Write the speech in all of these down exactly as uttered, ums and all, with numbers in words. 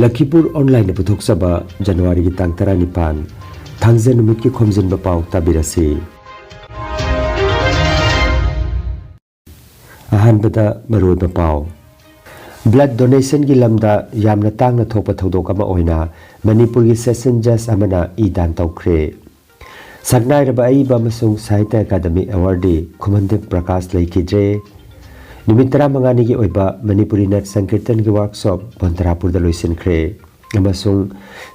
ꯂꯈꯤꯄꯨꯔ ꯑꯣꯟꯂꯥꯏꯟꯅ ꯄꯨꯊꯣꯛꯆꯕ ꯖꯅꯋꯥꯔꯤꯒꯤ ꯇꯥꯡ ꯇꯔꯥꯅꯤꯄꯥꯟ, ꯊꯥꯡꯖ ꯅꯨꯃꯤꯠꯀꯤ ꯈꯣꯝꯖꯤꯟꯕ ꯄꯥꯎ ꯇꯥꯕꯤꯔꯁꯤ꯫ ꯑꯍꯥꯟꯕꯗ ꯃꯔꯨꯑꯣꯏꯕ ꯄꯥꯎ꯫ ꯕ꯭ꯂꯗ ꯗꯣꯅꯦꯁꯟꯒꯤ ꯂꯝꯗ ꯌꯥꯝꯅ ꯇꯥꯡꯅ ꯊꯣꯛꯄ ꯊꯧꯗꯣꯛ ꯑꯃ ꯑꯣꯏꯅ ꯃꯅꯤꯄꯨꯔꯒꯤ ꯁꯦꯁꯟ ꯖꯖ ꯑꯃꯅ ꯏ ꯗꯥꯟ ꯇꯧꯈ꯭ꯔꯦ꯫ ꯁꯛꯅꯥꯏꯔꯕ ꯑꯏꯕ ꯑꯃꯁꯨꯡ ꯁꯥꯍꯤꯇ꯭ꯌ ꯑꯦꯀꯥꯗꯃꯤ ꯑꯦꯋꯥꯔꯗꯤ ꯈꯨꯃꯟꯗꯦꯕ ꯄ꯭ꯔꯀꯥꯁ ꯂꯩꯈꯤꯗ꯭ꯔꯦ꯫ ꯅꯨꯃꯤꯠ ꯇꯔꯥꯃꯉꯥꯅꯤꯒꯤ ꯑꯣꯏꯕ ꯃꯅꯤꯄꯨꯔꯤ ꯅꯠ ꯁꯪꯀꯤꯔꯇꯟꯒꯤ ꯋꯥꯔꯛꯁꯣꯞ ꯕꯣꯟꯇꯔꯥꯄꯨꯔꯗ ꯂꯣꯏꯁꯤꯟꯈ꯭ꯔꯦ ꯑꯃꯁꯨꯡ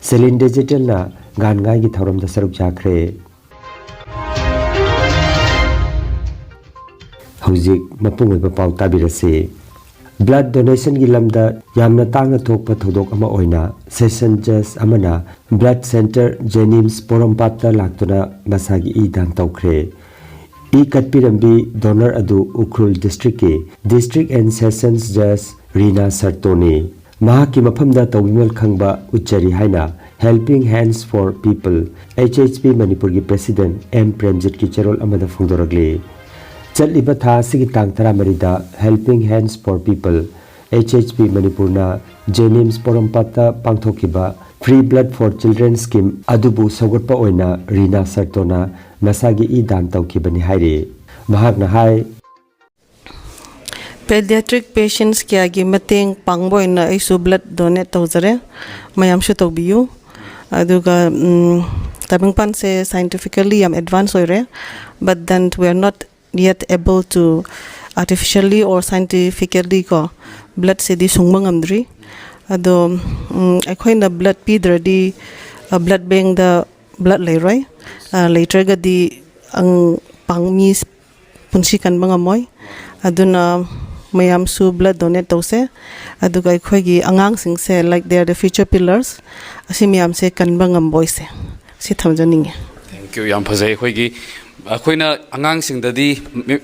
ꯁꯦꯂꯤꯟ ꯗꯤꯖꯤꯇꯦꯜꯅ ꯒꯥꯟ ꯉꯥꯏꯒꯤ ꯊꯧꯔꯝꯗ ꯁꯔꯨꯛ ꯌꯥꯈ꯭ꯔꯦ꯫ ꯍꯧꯖꯤꯛ ꯃꯄꯨꯡ ꯑꯣꯏꯕ ꯄꯥꯎ ꯇꯥꯕꯤꯔꯁꯤ꯫ ꯕ꯭ꯂꯗ ꯗꯣꯅꯦꯁꯟꯒꯤ ꯂꯝꯗ ꯌꯥꯝꯅ ꯇꯥꯡꯅ ꯊꯣꯛꯄ ꯊꯧꯗꯣꯛ ꯑꯃ ꯑꯣꯏꯅ ꯁꯦꯁꯟ ꯖꯖ ꯑꯃꯅ ꯕ꯭ꯂꯗ ꯁꯦꯟꯇꯔ ꯖꯦꯅꯤꯝꯁ ꯄꯣꯔꯣꯝꯄꯥꯠꯇ ꯂꯥꯛꯇꯨꯅ ꯃꯁꯥꯒꯤ ꯏ ꯗꯥꯟ ꯇꯧꯈ꯭ꯔꯦ꯫ ꯏ ꯀꯠꯄꯤꯔꯝꯕꯤ ꯗꯣꯅꯔ ꯑꯗꯨ ꯎꯈ꯭ꯔꯨꯜ ꯗꯤꯁꯇ꯭ꯔꯤꯛꯀꯤ ꯗꯤꯁꯇ꯭ꯔꯤꯛ ꯑꯦꯟ ꯁꯦꯁꯟꯁ ꯖꯖ ꯔꯤꯅꯥ ꯁꯔꯇꯣꯅꯤ꯫ ꯃꯍꯥꯛꯀꯤ ꯃꯐꯝꯗ ꯇꯧꯕꯤꯃꯜ ꯈꯪꯕ ꯎꯠꯆꯔꯤ ꯍꯥꯏꯅ Helping Hands for People, H H P ꯃꯅꯤꯄꯨꯔꯒꯤ ꯄ꯭ꯔꯦꯁꯤꯗꯦꯟꯠ ꯑꯦꯝ ꯄ꯭ꯔꯦꯝꯖꯤꯠꯀꯤ ꯆꯦꯔꯣꯜ ꯑꯃꯗ ꯐꯣꯡꯗꯣꯔꯛꯂꯤ꯫ ꯆꯠꯂꯤꯕ ꯊꯥ ꯑꯁꯤꯒꯤ ꯇꯥꯡ ꯇꯔꯥꯃꯔꯤꯗ Helping Hands for People, H H P ꯃꯅꯤꯄꯨꯔꯅ ꯖꯦꯅꯤꯝꯁ ꯄꯣꯔꯣꯝꯄꯥꯠꯇ ꯄꯥꯡꯊꯣꯛꯈꯤꯕ Free Blood for Children Scheme ꯑꯗꯨꯕꯨ ꯁꯧꯒꯠꯄ ꯑꯣꯏꯅ ꯔꯤꯅꯥ ꯁꯔꯇꯣꯅ ꯃꯁꯥꯒꯤ ꯏ ꯗꯥꯟ ꯇꯧꯈꯤꯕꯅꯤ ꯍꯥꯏꯔꯤ꯫ ꯃꯍꯥꯛꯅ ꯍꯥꯏ, Pediatric patients ꯀꯌꯥꯒꯤ ꯃꯇꯦꯡ ꯄꯥꯡꯕ ꯑꯣꯏꯅ ꯑꯩꯁꯨ blood donate ꯇꯧꯖꯔꯦ꯫ ꯃꯌꯥꯝꯁꯨ ꯇꯧꯕꯤꯌꯨ꯫ ꯑꯗꯨꯒ, ꯎꯝ, ꯇꯥꯏꯕꯪꯄꯥꯟꯁꯦ scientifically ꯌꯥꯝ advance ꯑꯣꯏꯔꯦ, but then we are not yet able to artificially or scientifically ꯀꯣ bloodꯁꯤꯗꯤ ꯁꯨꯡꯕ ꯉꯝꯗ꯭ꯔꯤ꯫ ꯑꯗꯣ, ꯎꯝ, ꯑꯩꯈꯣꯏꯅ blood ꯄꯤꯗ꯭ꯔꯗꯤ, ꯑ, blood bankꯇ blood ꯂꯩꯔꯣꯏ꯫ ꯑ, ꯂꯩꯇ꯭ꯔꯒꯗꯤ ꯑꯪ-, ꯄꯥꯡ-, ꯃꯤ ꯄꯨꯟꯁꯤ ꯀꯟꯕ ꯉꯝꯃꯣꯏ꯫ ꯑꯗꯨꯅ ꯃꯌꯥꯝꯁꯨ blood donate ꯇꯧꯁꯦ꯫ ꯑꯗꯨꯒ ꯑꯩꯈꯣꯏꯒꯤ ꯑꯉꯥꯡꯁꯤꯡꯁꯦ, like, they are the future pillars, ꯑꯁꯤ ꯃꯌꯥꯝꯁꯦ ꯀꯟꯕ ꯉꯝꯕ ꯑꯣꯏꯁꯦ꯫ ꯁꯤ ꯊꯝꯖꯅꯤꯡꯉꯦ꯫ Thank you, ꯌꯥꯝ ꯐꯖꯩ꯫ ꯑꯩꯈꯣꯏꯒꯤ, ꯑꯩꯈꯣꯏꯅ ꯑꯉꯥꯡꯁꯤꯡꯗꯗꯤ,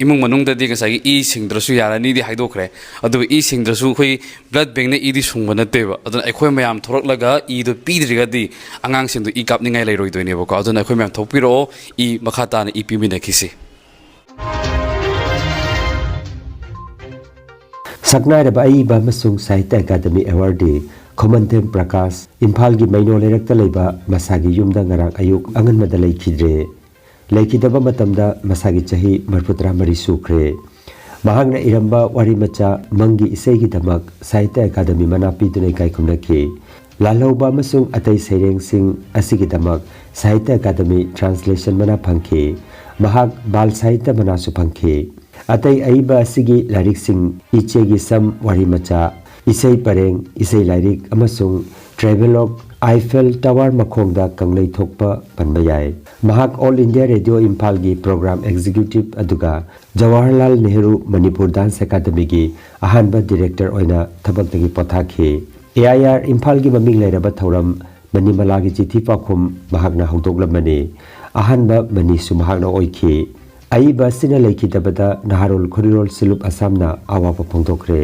ꯏꯃꯨꯡ ꯃꯅꯨꯡꯗꯗꯤ ꯉꯁꯥꯏꯒꯤ ꯏ ꯁꯤꯡꯗ꯭ꯔꯁꯨ ꯌꯥꯔꯅꯤꯗꯤ ꯍꯥꯏꯗꯣꯛꯈ꯭ꯔꯦ꯫ ꯑꯗꯨꯕꯨ ꯏ ꯁꯤꯡꯗ꯭ꯔꯁꯨ ꯑꯩꯈꯣꯏ blood bankꯅ ꯏꯗꯤ ꯁꯨꯡꯕ ꯅꯠꯇꯦꯕ꯫ ꯑꯗꯨꯅ ꯑꯩꯈꯣꯏ ꯃꯌꯥꯝ ꯊꯣꯛꯂꯛꯂꯒ ꯏꯗꯣ ꯄꯤꯗ꯭ꯔꯒꯗꯤ ꯑꯉꯥꯡꯁꯤꯡꯗꯣ ꯏ ꯀꯥꯞꯅꯤꯡꯉꯥꯏ ꯂꯩꯔꯣꯏꯗꯣꯏꯅꯦꯕꯀꯣ꯫ ꯑꯗꯨꯅ ꯑꯩꯈꯣꯏ ꯃꯌꯥꯝ ꯊꯣꯛꯄꯤꯔꯛꯑꯣ, ꯏ ꯃꯈꯥ ꯇꯥꯅ ꯏ ꯄꯤꯃꯤꯟꯅꯈꯤꯁꯤ꯫ ꯁꯛꯅꯥꯏꯔꯕ ꯑꯏꯕ ꯑꯃꯁꯨꯡ ꯁꯥꯍꯤꯇ꯭ꯌ ꯑꯦꯀꯥꯗꯃꯤ ꯑꯦꯋꯥꯔꯗꯤ ꯈꯨꯃꯟꯊꯦꯝ ꯄ꯭ꯔꯀꯥꯁ ꯏꯝꯐꯥꯜꯒꯤ ꯃꯩꯅꯣ ꯂꯩꯔꯛꯇ ꯂꯩꯕ ꯃꯁꯥꯒꯤ ꯌꯨꯝꯗ ꯉꯔꯥꯡ ꯑꯌꯨꯛ ꯑꯉꯟꯕꯗ ꯂꯩꯈꯤꯗ꯭ꯔꯦ꯫ ꯂꯩꯈꯤꯗꯕ ꯃꯇꯝꯗ ꯃꯁꯥꯒꯤ ꯆꯍꯤ ꯃꯔꯤꯐꯨꯇꯔꯥꯃꯔꯤ ꯁꯨꯈ꯭ꯔꯦ꯫ ꯃꯍꯥꯛꯅ ꯏꯔꯝꯕ ꯋꯥꯔꯤ ꯃꯆꯥ ꯃꯪꯒꯤ ꯏꯁꯩꯒꯤꯗꯃꯛ ꯁꯥꯍꯤꯇ꯭ꯌ ꯑꯦꯀꯥꯗꯃꯤ ꯃꯅꯥ ꯄꯤꯗꯨꯅ ꯏꯀꯥꯏ ꯈꯨꯝꯅꯈꯤ꯫ ꯂꯥꯜꯍꯧꯕ ꯑꯃꯁꯨꯡ ꯑꯇꯩ ꯁꯩꯔꯦꯡꯁꯤꯡ ꯑꯁꯤꯒꯤꯗꯃꯛ ꯁꯥꯍꯤꯇ꯭ꯌ ꯑꯦꯀꯥꯗꯃꯤ ꯇ꯭ꯔꯥꯟꯁꯂꯦꯁꯟ ꯃꯅꯥ ꯐꯪꯈꯤ꯫ ꯃꯍꯥꯛ ꯕꯥꯜ ꯁꯥꯍꯤꯇ꯭ꯌ ꯃꯅꯥꯁꯨ ꯐꯪꯈꯤ꯫ ꯑꯇꯩ ꯑꯏꯕ ꯑꯁꯤꯒꯤ ꯂꯥꯏꯔꯤꯛꯁꯤꯡ ꯏꯆꯦꯒꯤ ꯁꯝ ꯋꯥꯔꯤ ꯃꯆꯥ, ꯏꯁꯩ ꯄꯔꯦꯡ, ꯏꯁꯩ ꯂꯥꯏꯔꯤꯛ ꯑꯃꯁꯨꯡ ꯇ꯭ꯔꯦꯚꯦꯂꯣꯛ ꯑꯥꯏꯐꯦꯜ ꯇꯋꯥꯔ ꯃꯈꯣꯡꯗ ꯀꯪꯂꯩ ꯊꯣꯛꯄ ꯄꯟꯕ ꯌꯥꯏ꯫ ꯃꯍꯥꯛ ꯑꯣꯜ ꯏꯟꯗꯤꯌꯥ ꯔꯦꯗꯤꯑꯣ ꯏꯝꯐꯥꯜꯒꯤ ꯄ꯭ꯔꯣꯒ꯭ꯔꯥꯝ ꯑꯦꯛꯖꯤꯀ꯭ꯌꯨꯇꯤꯚ ꯑꯗꯨꯒ ꯖꯋꯥꯍꯔꯂꯥꯜ ꯅꯦꯍꯔꯨ ꯃꯅꯤꯄꯨꯔ ꯗꯥꯟꯁ ꯑꯦꯀꯥꯗꯃꯤꯒꯤ ꯑꯍꯥꯟꯕ ꯗꯤꯔꯦꯛꯇꯔ ꯑꯣꯏꯅ ꯊꯕꯛꯇꯒꯤ ꯄꯣꯊꯥꯈꯤ꯫ ꯑꯦ ꯑꯥꯏ ꯑꯥꯔ ꯏꯝꯐꯥꯜꯒꯤ ꯃꯃꯤꯡ ꯂꯩꯔꯕ ꯊꯧꯔꯝ ꯃꯅꯤꯃꯂꯥꯒꯤ ꯆꯤꯊꯤ ꯄꯥꯎꯈꯨꯝ ꯃꯍꯥꯛꯅ ꯍꯧꯗꯣꯛꯂꯝꯕꯅꯤ꯫ ꯑꯍꯥꯟꯕ ꯃꯅꯤꯁꯨ ꯃꯍꯥꯛꯅ ꯑꯣꯏꯈꯤ꯫ ꯑꯏꯕ ꯑꯁꯤꯅ ꯂꯩꯈꯤꯗꯕꯗ ꯅꯍꯥꯔꯣꯜ ꯈꯨꯔꯤꯔꯣꯜ ꯁꯤꯂꯨꯞ ꯑꯁꯥꯝꯅ ꯑꯋꯥꯕ ꯐꯣꯡꯗꯣꯛꯈ꯭ꯔꯦ꯫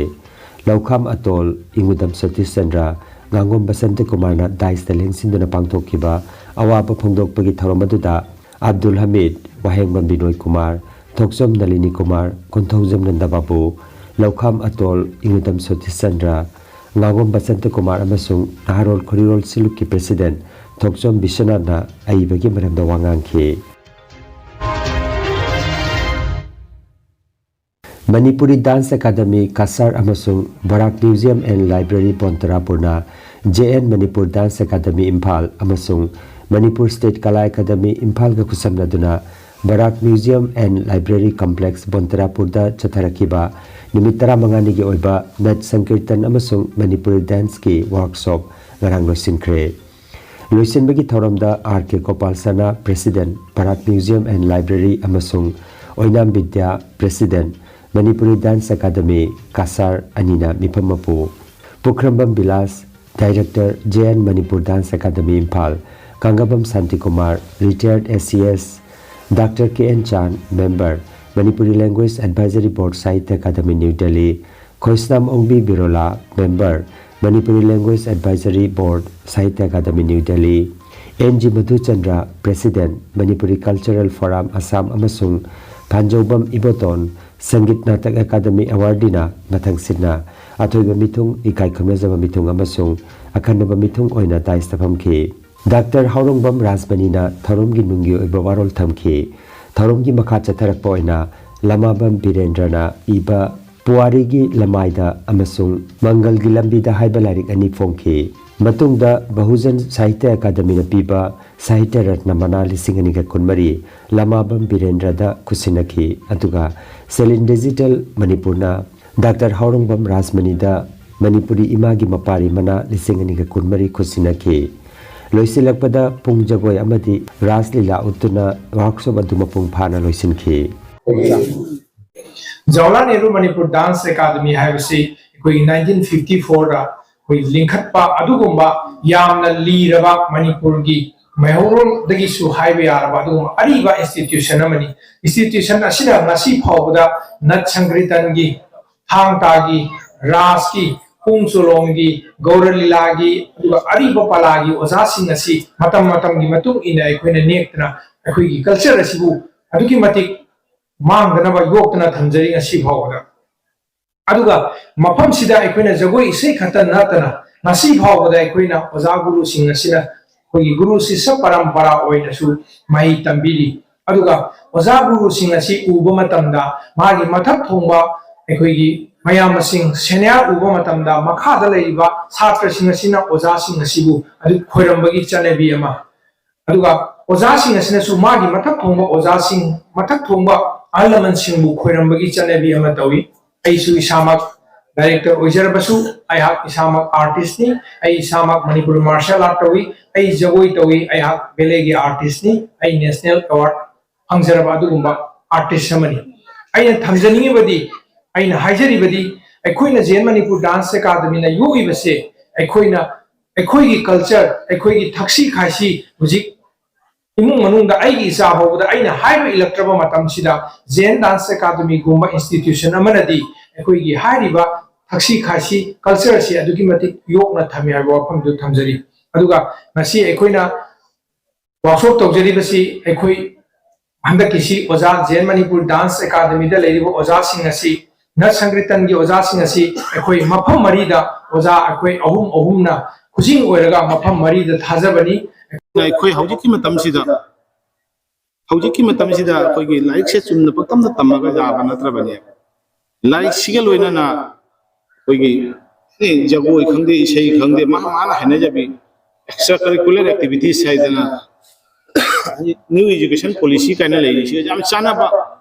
ꯂꯧꯈꯥꯝ ꯑꯇꯣꯜ, ꯏꯉꯨꯗꯝ ꯁꯇꯤꯁ ꯆꯟꯗ꯭ꯔ, ꯉꯥꯉꯣꯝ ꯕꯁꯟꯇ ꯀꯨꯃꯥꯔꯅ ꯗꯥꯏꯁꯇ ꯂꯦꯡꯁꯤꯟꯗꯨꯅ ꯄꯥꯡꯊꯣꯛꯈꯤꯕ ꯑꯋꯥꯕ ꯐꯣꯡꯗꯣꯛꯄꯒꯤ ꯊꯧꯔꯝ ꯑꯗꯨꯗ ꯑꯕꯗꯨꯜ ꯍꯃꯤꯗ, ꯋꯥꯍꯦꯡꯕꯝ ꯕꯤꯅꯣꯏ ꯀꯨꯃꯥꯔ, ꯊꯣꯛꯆꯣꯝ ꯅꯂꯤꯅꯤ ꯀꯨꯃꯥꯔ, ꯀꯣꯟꯊꯧꯖꯝ ꯅꯟꯗꯕꯥꯕꯨ, ꯂꯧꯈꯥꯝ ꯑꯇꯣꯜ, ꯏꯉꯨꯗꯝ ꯁꯇꯤꯁ ꯆꯟꯗ꯭ꯔ, ꯉꯥꯉꯣꯝ ꯕꯁꯟꯇ ꯀꯨꯃꯥꯔ ꯑꯃꯁꯨꯡ ꯅꯍꯥꯔꯣꯜ ꯈꯨꯔꯤꯔꯣꯜ ꯁꯤꯂꯨꯞꯀꯤ ꯄ꯭ꯔꯦꯁꯤꯗꯦꯟꯠ ꯊꯣꯛꯆꯣꯝ ꯕꯤꯁ꯭ꯋꯅꯥꯊꯅ ꯑꯏꯕꯒꯤ ꯃꯔꯝꯗ ꯋꯥ ꯉꯥꯡꯈꯤ꯫ ꯃꯅꯤꯄꯨꯔꯤ ꯗꯥꯟꯁ ꯑꯦꯀꯥꯗꯃꯤ, ꯀꯁꯥꯔ ꯑꯃꯁꯨꯡ ꯕꯔꯥꯛ ꯃ꯭ꯌꯨꯖꯤꯌꯝ ꯑꯦꯟ ꯂꯥꯏꯕ꯭ꯔꯦꯔꯤ ꯕꯣꯟꯇꯔꯥꯄꯨꯔꯅ J N Manipur dance academy Imphal ꯑꯃꯁꯨꯡ ꯃꯅꯤꯄꯨꯔ ꯁ꯭ꯇꯦꯠ ꯀꯂꯥ ꯑꯦꯀꯥꯗꯃꯤ ꯏꯝꯐꯥꯜꯒ ꯈꯨꯠꯁꯝꯅꯗꯨꯅ Barak museum and library complex ꯕꯣꯟꯇꯔꯥꯄꯨꯔꯗ ꯆꯠꯊꯔꯛꯈꯤꯕ ꯅꯨꯃꯤꯠ ꯇꯔꯥꯃꯉꯥꯅꯤꯒꯤ ꯑꯣꯏꯕ ꯅꯠ ꯁꯪꯀꯤꯔꯇꯟ ꯑꯃꯁꯨꯡ ꯃꯅꯤꯄꯨꯔꯤ ꯗꯥꯟꯁꯀꯤ ꯋꯥꯔꯛꯁꯣꯞ ꯉꯔꯥꯡ ꯂꯣꯏꯁꯤꯟꯈ꯭ꯔꯦ꯫ ꯂꯣꯏꯁꯤꯟꯕꯒꯤ ꯊꯧꯔꯝꯗ R K Gopal Sana, president, Barak museum and library, ꯑꯃꯁꯨꯡ Oinam Vidya, president, Manipuri dance academy, ꯀꯁꯥꯔ, ꯑꯅꯤꯅ ꯃꯤꯐꯝ ꯃꯄꯨ, Pukhrambam Bilas, director, J N Manipur dance academy Imphal, Kangabam Shantikumar, ꯔꯤꯇꯥꯌꯔꯗ A C S, doctor K N Chan, member, Manipuri language advisory board, Sahitya academy, new Delhi, Khoisnam Ongbi Birola, member, Manipuri language advisory board, Sahitya academy, new Delhi, N G Madhuchandra, president, Manipuri cultural forum, Assam, ꯑꯃꯁꯨꯡ ꯐꯥꯟꯖꯧꯕꯝ Iboton, Sangeet Natak academy ꯑꯦꯋꯥꯔꯗꯤꯅ ꯃꯊꯪꯁꯤꯠꯅ ꯑꯊꯣꯏꯕ ꯃꯤꯊꯨꯡ, ꯏꯀꯥꯏ ꯈꯨꯝꯅꯖꯕ ꯃꯤꯊꯨꯡ ꯑꯃꯁꯨꯡ ꯑꯈꯟꯅꯕ ꯃꯤꯊꯨꯡ ꯑꯣꯏꯅ ꯗꯥꯏꯁꯇ ꯐꯝꯈꯤ꯫ ꯗꯥꯛꯇꯔ ꯍꯥꯎꯔꯣꯡꯕꯝ ꯔꯥꯖꯃꯅꯤꯅ ꯊꯧꯔꯝꯒꯤ ꯅꯨꯡꯒꯤ ꯑꯣꯏꯕ ꯋꯥꯔꯣꯜ ꯊꯝꯈꯤ꯫ ꯊꯧꯔꯝꯒꯤ ꯃꯈꯥ ꯆꯠꯊꯔꯛꯄ ꯑꯣꯏꯅ ꯂꯃꯥꯕꯝ ꯕꯤꯔꯦꯟꯗ꯭ꯔꯅ ꯏꯕ ꯄꯨꯋꯥꯔꯤꯒꯤ ꯂꯃꯥꯏꯗ ꯑꯃꯁꯨꯡ ꯃꯪꯒꯜꯒꯤ ꯂꯝꯕꯤꯗ ꯍꯥꯏꯕ ꯂꯥꯏꯔꯤꯛ ꯑꯅꯤ ꯐꯣꯡꯈꯤ꯫ ꯃꯇꯨꯡꯗ ꯕꯍꯨꯖꯟ ꯁꯥꯍꯤꯇ꯭ꯌ ꯑꯦꯀꯥꯗꯃꯤꯅ ꯄꯤꯕ ꯁꯥꯍꯤꯇ꯭ꯌ ꯔꯠꯅ ꯃꯅꯥ ꯂꯤꯁꯤꯡ ꯑꯅꯤꯒ ꯀꯨꯟꯃꯔꯤ ꯂꯃꯥꯕꯝ ꯕꯤꯔꯦꯟꯗ꯭ꯔꯗ ꯈꯨꯠꯁꯤꯟꯅꯈꯤ꯫ ꯑꯗꯨꯒ ꯁꯦꯂꯤꯟ ꯗꯤꯖꯤꯇꯦꯜ ꯃꯅꯤꯄꯨꯔꯅ ꯗꯥꯛꯇꯔ ꯍꯥꯎꯔꯣꯡꯕꯝ ꯔꯥꯖꯃꯅꯤꯗ ꯃꯅꯤꯄꯨꯔꯤ ꯏꯃꯥꯒꯤ ꯃꯄꯥꯔꯤ ꯃꯅꯥ ꯂꯤꯁꯤꯡ ꯑꯅꯤꯒ ꯀꯨꯟꯃꯔꯤ ꯈꯨꯠꯁꯤꯟꯅꯈꯤ꯫ ꯂꯣꯏꯁꯤꯜꯂꯛꯄꯗ ꯄꯨꯡ ꯖꯒꯣꯏ ꯑꯃꯗꯤ ꯔꯥꯁ ꯂꯤꯂꯥ ꯎꯠꯇꯨꯅ ꯋꯥꯔꯛꯁꯣꯞ ꯑꯗꯨ ꯃꯄꯨꯡ ꯐꯥꯅ ꯂꯣꯏꯁꯤꯟꯈꯤ꯫ ꯖꯋꯥꯍꯔꯂꯥꯜ ꯅꯦꯍꯔꯨ ꯃꯅꯤꯄꯨꯔ ꯗꯥꯟꯁ ꯑꯦꯀꯥꯗꯃꯤ ꯍꯥꯏꯕꯁꯤ ꯑꯩꯈꯣꯏꯒꯤ ꯅꯥꯏꯟꯇꯤꯟ ꯐꯤꯐꯇꯤ ꯐꯣꯔꯗ ꯑꯩꯈꯣꯏ ꯂꯤꯡꯈꯠꯄ ꯑꯗꯨꯒꯨꯝꯕ ꯌꯥꯝꯅ ꯂꯤꯔꯕ ꯃꯅꯤꯄꯨꯔꯒꯤ ꯃꯩꯍꯧꯔꯣꯟꯗꯒꯤꯁꯨ ꯍꯥꯏꯕ ꯌꯥꯔꯕ ꯑꯗꯨꯒꯨꯝꯕ ꯑꯔꯤꯕ ꯏꯟꯁꯇꯤꯇ꯭ꯌꯨꯁꯟ ꯑꯃꯅꯤ꯫ ꯏꯟꯁꯇꯤꯇ꯭ꯌꯨꯁꯟ ꯑꯁꯤꯅ ꯉꯁꯤ ꯐꯥꯎꯕꯗ ꯅꯠ ꯁꯪꯀ꯭ꯔꯤꯇꯟꯒꯤ, ꯊꯥꯡ ꯇꯥꯒꯤ, ꯔꯥꯁꯀꯤ, ꯄꯨꯡ ꯆꯣꯂꯣꯝꯒꯤ, ꯒꯧꯔ ꯂꯤꯂꯥꯒꯤ, ꯑꯗꯨꯒ ꯑꯔꯤꯕ ꯄꯂꯥꯒꯤ ꯑꯣꯖꯥꯁꯤꯡ ꯑꯁꯤ ꯃꯇꯝ ꯃꯇꯝꯒꯤ ꯃꯇꯨꯡ ꯏꯟꯅ ꯑꯩꯈꯣꯏꯅ ꯅꯦꯛꯇꯅ ꯑꯩꯈꯣꯏꯒꯤ ꯀꯜꯆꯔ ꯑꯁꯤꯕꯨ ꯑꯗꯨꯛꯀꯤ ꯃꯇꯤꯛ ꯃꯥꯡꯗꯅꯕ ꯌꯣꯛꯇꯅ ꯊꯝꯖꯔꯤ ꯉꯁꯤ ꯐꯥꯎꯕꯗ꯫ ꯑꯗꯨꯒ ꯃꯐꯝꯁꯤꯗ ꯑꯩꯈꯣꯏꯅ ꯖꯒꯣꯏ ꯏꯁꯩ ꯈꯛꯇ ꯅꯠꯇꯅ ꯉꯁꯤ ꯐꯥꯎꯕꯗ ꯑꯩꯈꯣꯏꯅ ꯑꯣꯖꯥ ꯒꯨꯔꯨꯁꯤꯡ ꯑꯁꯤꯅ ꯑꯩꯈꯣꯏꯒꯤ ꯒꯨꯔꯨ ꯁꯤꯁ꯭ꯌ ꯄꯔꯝꯄꯔꯥ ꯑꯣꯏꯅꯁꯨ ꯃꯍꯩ ꯇꯝꯕꯤꯔꯤ꯫ ꯑꯗꯨꯒ ꯑꯣꯖꯥ ꯒꯨꯔꯨꯁꯤꯡ ꯑꯁꯤ ꯎꯕ ꯃꯇꯝꯗ ꯃꯥꯒꯤ ꯃꯊꯛ ꯊꯣꯡꯕ ꯑꯩꯈꯣꯏꯒꯤ ꯃꯌꯥꯝ ꯑꯁꯤꯡ ꯁꯦꯅꯤꯌꯔ ꯎꯕ ꯃꯇꯝꯗ ꯃꯈꯥꯗ ꯂꯩꯔꯤꯕ ꯁꯥꯇ꯭ꯔꯁꯤꯡ ꯑꯁꯤꯅ ꯑꯣꯖꯥꯁꯤꯡ ꯑꯁꯤꯕꯨ ꯑꯗꯨ ꯈꯣꯏꯔꯝꯕꯒꯤ ꯆꯠꯅꯕꯤ ꯑꯃ, ꯑꯗꯨꯒ ꯑꯣꯖꯥꯁꯤꯡ ꯑꯁꯤꯅꯁꯨ ꯃꯥꯒꯤ ꯃꯊꯛ ꯊꯣꯡꯕ ꯑꯣꯖꯥꯁꯤꯡ, ꯃꯊꯛ ꯊꯣꯡꯕ ꯑꯍꯜ ꯂꯃꯟꯁꯤꯡꯕꯨ ꯈꯣꯏꯔꯝꯕꯒꯤ ꯆꯠꯅꯕꯤ ꯑꯃ ꯇꯧꯏ꯫ ꯑꯩꯁꯨ ꯏꯁꯥꯃꯛ ꯗꯥꯏꯔꯦꯛꯇꯔ ꯑꯣꯏꯖꯔꯕꯁꯨ ꯑꯩꯍꯥꯛ ꯏꯁꯥꯃꯛ ꯑꯥꯔꯇꯤꯁꯅꯤ꯫ ꯑꯩ ꯏꯁꯥꯃꯛ ꯃꯅꯤꯄꯨꯔꯤ ꯃꯥꯔꯁꯤꯌꯦꯜ ꯑꯥꯔꯠ ꯇꯧꯏ, ꯑꯩ ꯖꯒꯣꯏ ꯇꯧꯏ, ꯑꯩꯍꯥꯛ ꯕꯦꯂꯦꯒꯤ ꯑꯥꯔꯇꯤꯁꯅꯤ, ꯑꯩ ꯅꯦꯁꯅꯦꯜ ꯑꯦꯋꯥꯔꯗ ꯐꯪꯖꯔꯕ ꯑꯗꯨꯒꯨꯝꯕ ꯑꯥꯔꯇꯤꯁ ꯑꯃꯅꯤ꯫ ꯑꯩꯅ ꯊꯝꯖꯅꯤꯡꯉꯤꯕꯗꯤ, ꯑꯩꯅ ꯍꯥꯏꯖꯔꯤꯕꯗꯤ, ꯑꯩꯈꯣꯏꯅ ꯖꯦꯟ ꯃꯅꯤꯄꯨꯔ ꯗꯥꯟꯁ ꯑꯦꯀꯥꯗꯃꯤꯅ ꯌꯣꯛꯏꯕꯁꯦ ꯑꯩꯈꯣꯏꯅ, ꯑꯩꯈꯣꯏꯒꯤ ꯀꯜꯆꯔ, ꯑꯩꯈꯣꯏꯒꯤ ꯊꯛꯁꯤ ꯈꯥꯁꯤ ꯍꯧꯖꯤꯛ ꯏꯃꯨꯡ ꯃꯅꯨꯡꯗ ꯑꯩꯒꯤ ꯏꯆꯥ ꯐꯥꯎꯕꯗ ꯑꯩꯅ ꯍꯥꯏꯕ ꯏꯜꯂꯛꯇ꯭ꯔꯕ ꯃꯇꯝꯁꯤꯗ ꯖꯦꯟ ꯗꯥꯟꯁ ꯑꯦꯀꯥꯗꯃꯤꯒꯨꯝꯕ ꯏꯟꯁꯇꯤꯇ꯭ꯌꯨꯁꯟ ꯑꯃꯅꯗꯤ ꯑꯩꯈꯣꯏꯒꯤ ꯍꯥꯏꯔꯤꯕ ꯊꯛꯁꯤ ꯈꯥꯁꯤ ꯀꯜꯆꯔꯁꯤ ꯑꯗꯨꯛꯀꯤ ꯃꯇꯤꯛ ꯌꯣꯛꯅ ꯊꯝꯃꯤ ꯍꯥꯏꯕ ꯋꯥꯐꯝꯗꯨ ꯊꯝꯖꯔꯤ꯫ ꯑꯗꯨꯒ ꯉꯁꯤ ꯑꯩꯈꯣꯏꯅ ꯋꯥꯛꯁꯣꯞ ꯇꯧꯖꯔꯤꯕꯁꯤ ꯑꯩꯈꯣꯏ ꯍꯟꯗꯛꯀꯤꯁꯤ ꯑꯣꯖꯥ ꯖꯦꯟ ꯃꯅꯤꯄꯨꯔ ꯗꯥꯟꯁ ꯑꯦꯀꯥꯗꯃꯤꯗ ꯂꯩꯔꯤꯕ ꯑꯣꯖꯥꯁꯤꯡ ꯑꯁꯤ, ꯅꯠ ꯁꯪꯀ꯭ꯔꯤꯇꯟꯒꯤ ꯑꯣꯖꯥꯁꯤꯡ ꯑꯁꯤ ꯑꯩꯈꯣꯏ ꯃꯐꯝ ꯃꯔꯤꯗ ꯑꯣꯖꯥ ꯑꯩꯈꯣꯏ ꯑꯍꯨꯝ ꯑꯍꯨꯝꯅ ꯈꯨꯖꯤꯡ ꯑꯣꯏꯔꯒ ꯃꯐꯝ ꯃꯔꯤꯗ ꯊꯥꯖꯕꯅꯤ꯫ ꯑꯩꯈꯣꯏ ꯍꯧꯖꯤꯛꯀꯤ ꯃꯇꯝꯁꯤꯗ, ꯍꯧꯖꯤꯛꯀꯤ ꯃꯇꯝꯁꯤꯗ ꯑꯩꯈꯣꯏꯒꯤ ꯂꯥꯏꯔꯤꯛꯁꯦ ꯆꯨꯝꯅ ꯄꯪꯇꯝꯗ ꯇꯝꯃꯒ ꯌꯥꯕ ꯅꯠꯇ꯭ꯔꯕꯅꯦ꯫ ꯂꯥꯏꯔꯤꯛꯁꯤꯒ ꯂꯣꯏꯅꯅ ꯑꯩꯈꯣꯏꯒꯤ ꯑꯦ, ꯖꯒꯣꯏ ꯈꯪꯗꯦ, ꯏꯁꯩ ꯈꯪꯗꯦ, ꯃꯥ ꯃꯥꯅ ꯍꯩꯅꯖꯕꯤ extra curricular activities ꯍꯥꯏꯗꯅ new education policy ꯀꯥꯏꯅ ꯂꯩꯔꯤꯁꯤꯒ ꯌꯥꯝ ꯆꯥꯟꯅꯕ